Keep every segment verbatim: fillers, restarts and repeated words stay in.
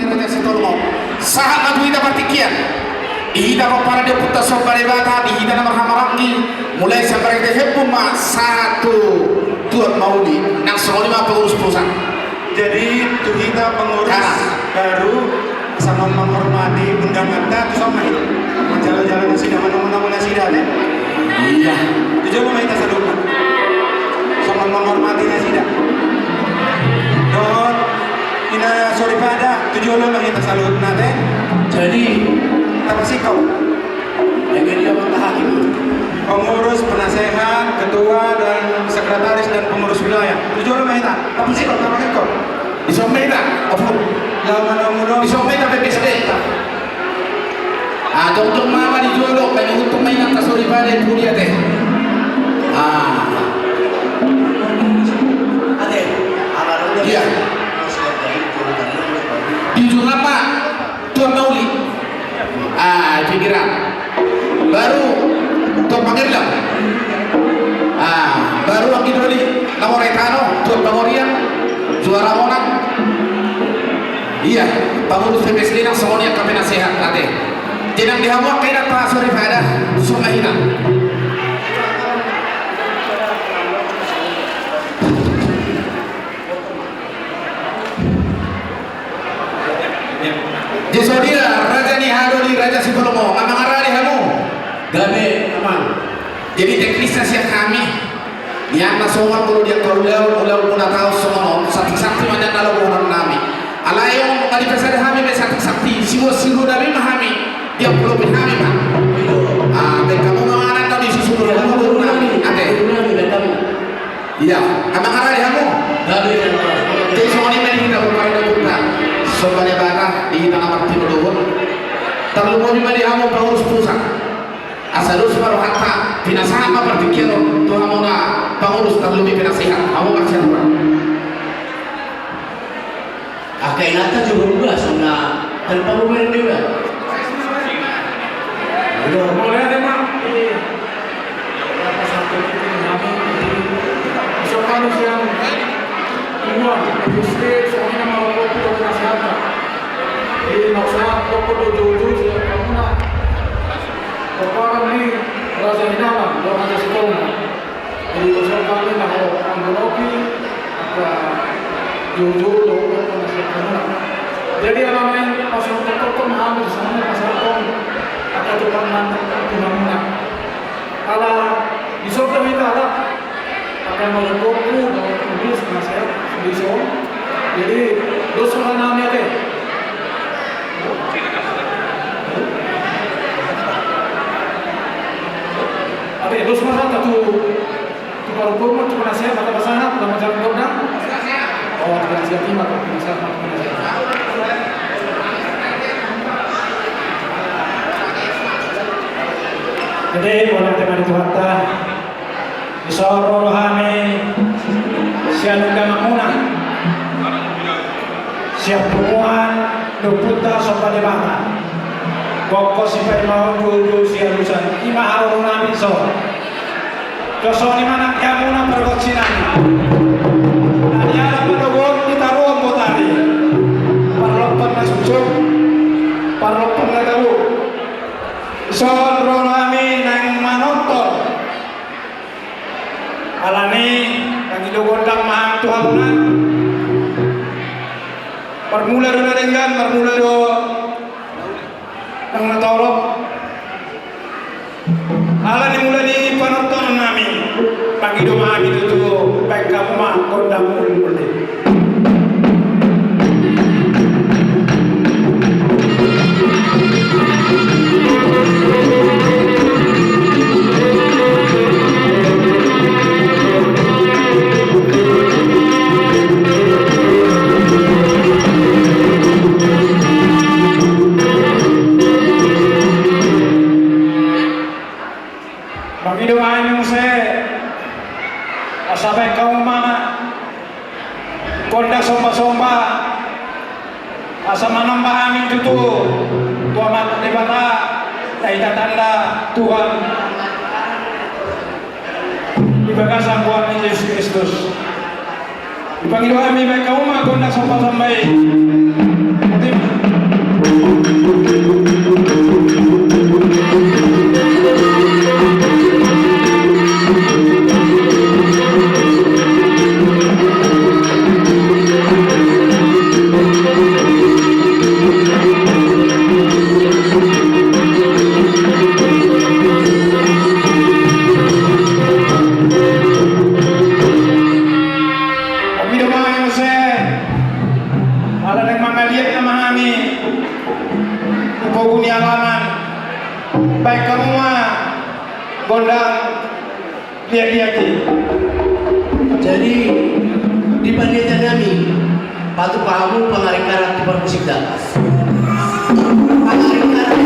Raja Sitolngop. Sahat ma tu hita partingkian. Di hita pomparan ni ompunta Somba Debata, di hita na marhahamaranggi, mulai sian Barita Hembung ma sahat tu Tuan Mauli. Nang songon i ma pengurus pusat. Jadi tu hita pengurus baru, songon menghormati undanganta, tu son ma hita manjalo-jalo nasida, manomu-nomu nasida, ya? Iya. Tu jolo ma hita saluhutna, songon menghormati nasida. Dohot ina soripada, tu jolo ma hita saluhutna, te. Jadi, tapasingkop. Pengurus, penasehat, ketua, dan sekretaris, dan pengurus wilayah. Tu jolo ma hita. Tapasingkop, tapasingkop. Di son ma hita. Opo. Laho manomu-nomu. Di son ma hita, P P S D. Ah, tongtong ma di jolo, kami untung ma hita soripada tu dia, te. Ah. Iya. Di ujung apa? Tuan Mauli. Ah, pinggiran. Baru Tuan Pangerdang. Ah, baru anggi doli. Namo Raitano, Tuan Pangorian. Juara Monang. Iya, pengurus P P S D nang songon i angka penasehat, ate. Jadi nang di hamu angka inanta soripada, songon i nang. Jadi songon dia, raja ni hahadoli, Raja Sitolngop, nga mangarade hamu? Gabe, amang. Jadi teknisna sian hami, nian na songon molo di angka ulaon, ulaon muna taon songon on, santi-santi ma nian na lobohon nami. Alai on nga dipasada hami be santi-santi, sibuat siruda be ma hami, diampulopi hami ma. Ah, baen hamu ma mangan na di susu dulu, ate. Iya, nga mangarade hamu? Jadi songon i ma di hita pomparan ni ompunta Somba Debata, di hita na martinodohon. Tarlumobi ma di hamu pengurus pusat. Asa dos ma rohanta, pinasahat ma partingkian on tu hamuna pengurus, tarlumobi penasehat, hamu marsiaduan. Angka inanta jo, bondang, songon na tanpa bubar deba. Mauliate ma. Di son hami sian Tuan Mauli, songon i ma, mauliate ma tu nasida. Di na sahat, toko do joujou sian hamuna. Pomparan ni Raja Hinalang, Raja Sitolngop. Jadi songon i ma, mauliate ma. Angka joujou do, do, do, do, do. Jadi alana i, pas toko, toko ma hami di son, pas toko. Angka tu pangan, tu hamuna. Ala di son do hita, ala. Akan menghukum, menghukum, menghukum, menghukum. Jadi, dos roha nami, ate. Ate, dos roha nami tu, tu parhukuman, tu penasehat, ate, pasahat, nama jalan gondang. Oh, tu penasehat, ima, tu penasehat, tu penasehat. Jadi, mauliate ma di Tuhanta. Di son ro do hami sian undanganmuna, sian punguan ni ompunta Somba Debata. Gokhon sipaimaon, joujou sialusan, ima haroro nami di son. Songon i ma nang di hamuna pargonsi nami. Na nialap ma dohot ditaruhon botari. Parlompan na suksuk, parlompan na tabo. Di son ro do hami naeng manortor. Alani, mangido gondang ma hami tu hamuna. Marmula do na denggan, marmula do nang na torop. Alani mula ni panortoran nami, mangido ma hami tutu, baen hamu ma gondang mulmul. Mangido ma hami muse, asa baen hamu ma gondang sombasomba, asa manamba hami tutu tu Amanta Debata, na hita tanda Tuhan. Bagasan goar ni Jesus Kristus. Dipangido hami bahen hamu ma gondang sombasomba i. Tapi do ma i muse, ala naeng mangaliat nama hami di pogu ni alaman, bahen hamu ma gondang liat-liat i. Jadi, di panitia nami, patupa hamu pangaringkaran tu parmusikta. Pangaringkaran.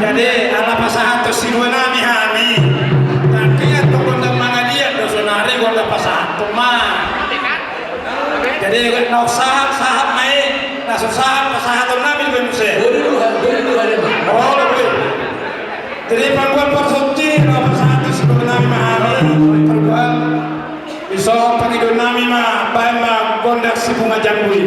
Jadi ala pasahathon siduanami hami. Nangkin tong gondang mangaliat do sonari gondang pasahathon ma. Jadi na sahat sahat ma i, na so sahat pasahatonnami do muse. Boleh dua, boleh dua, boleh. Oh, boleh. Jadi panggual parsuhi na pasahathon siduanami ma hami. Panggual. Dison pangidoannami ma, baen ma gondang si Bunga Jambu i.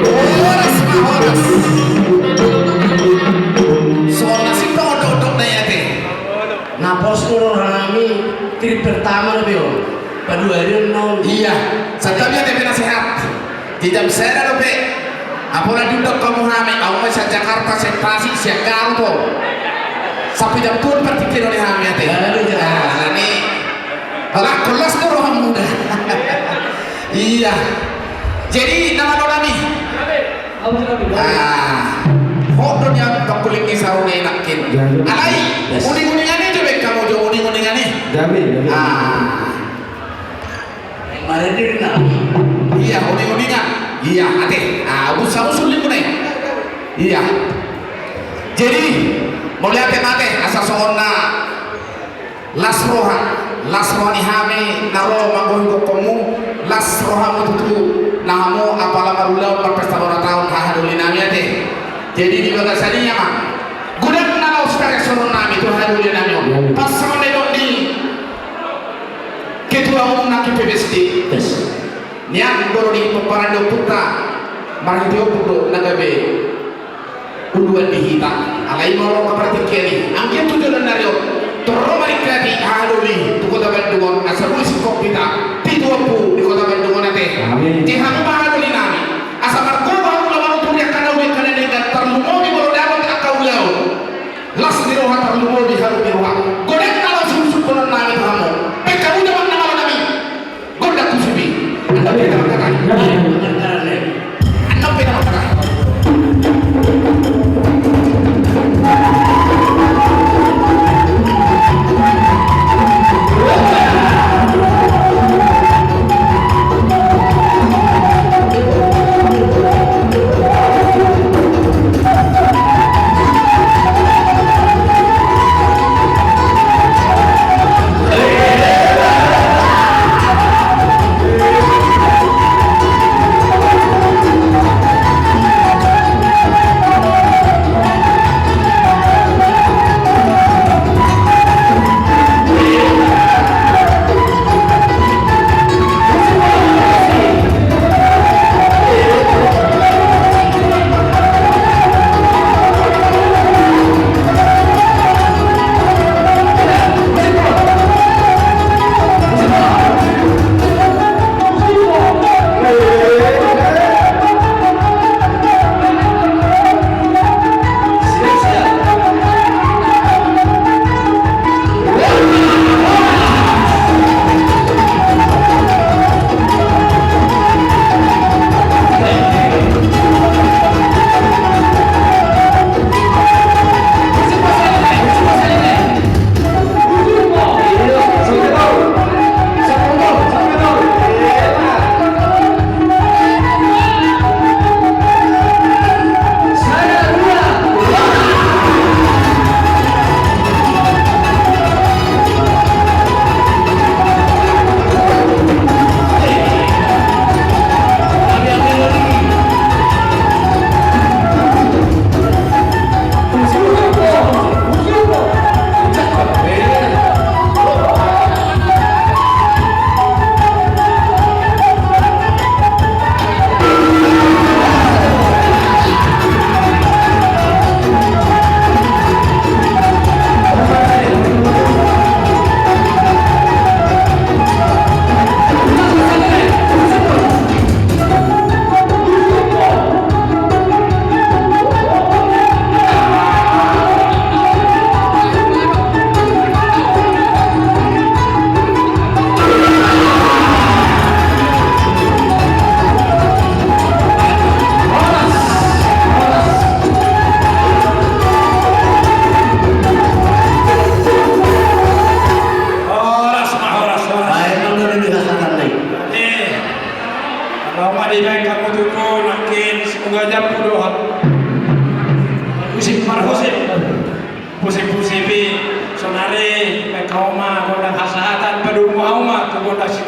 Horas ma, horas. Songon na sintong ondok-ondok na i ate. Na pos do rohanami, trip pertama do be on. Paduahon on. Iya, santabi ate penasehat. Di jam sada dope. Apala diundang hamu hami, ahu ma sian Jakarta, sian Tasik, sian Garut. Sampe jam dua partingkian ni hami ate. Alani, alani. Alah, kelas tu roham muda. Iya. Jadi, nama do nami? Ah, hot do nian pakuling ni saune nangkin. Alai, uning-uningan i jo be hamu jo uning-uningan i. Jabe, jabe. Ah. Maredir na. Iya, uning-uningan. Iya, ate. Ah, busa usul ni mune. Iya. Jadi, mauliate ma ate, asa songon na las roha, las roha ni hami na ro manggohi gokhonmu, las rohamu tutu na hamu apala marulaon marpesta bona taon hahadolinami ate. Jadi di bagasan i ma godang na laos taresoronnami tu hahadolinami on. Pas songon na nidok ni ketua umum nangkin P B S D. Nian do di pomparan ni ompunta marhite ompung do na gabe uluan di hita. Alai molo partingkian i anggiat tu joloan ni ari on tor ro ma ringkot i hahadolinami tu kota Bandung on asa boi singkop hita pitu ompu di kota Bandung on ate. Amin. Di hamu ma hahadolinami asa margogo hamu laho manuturi angka na uli angka na denggan tarlumobi molo dapot angka ulaon. Las ni roha tarlumobi harum ni roha. Godang na laho sihusungkononnami tu hamu. Pekka uda ma na malo nami. Gondang kusubi. Andam pe na mangkatai. Andam pe na mangkatai.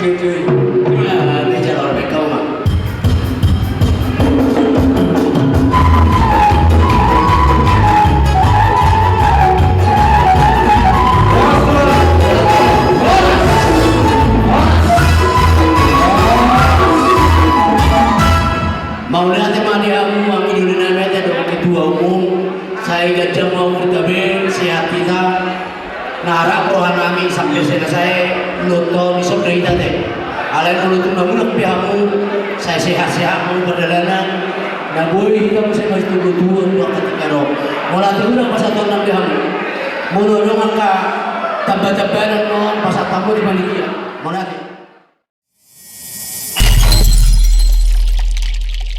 Ima meja lawan baen hamu ma. Mauliate ma di hamu anggi doli nami ate dohot ketua umum, sai ganjang ma umurta be, sehat hita. Na rap roha nami sampe sai na sae, lot on dison do hita te. Alai molo tung na mulak be hamu, sai sehat-sehat ma hamu pardalanan. Na boi hita muse martogu-togu tu angka tingki on. Molo ate mulak pasahaton nami be hamu, molo adong angka tamba-tambanan on pasahat hamu di panitia. Mauliate.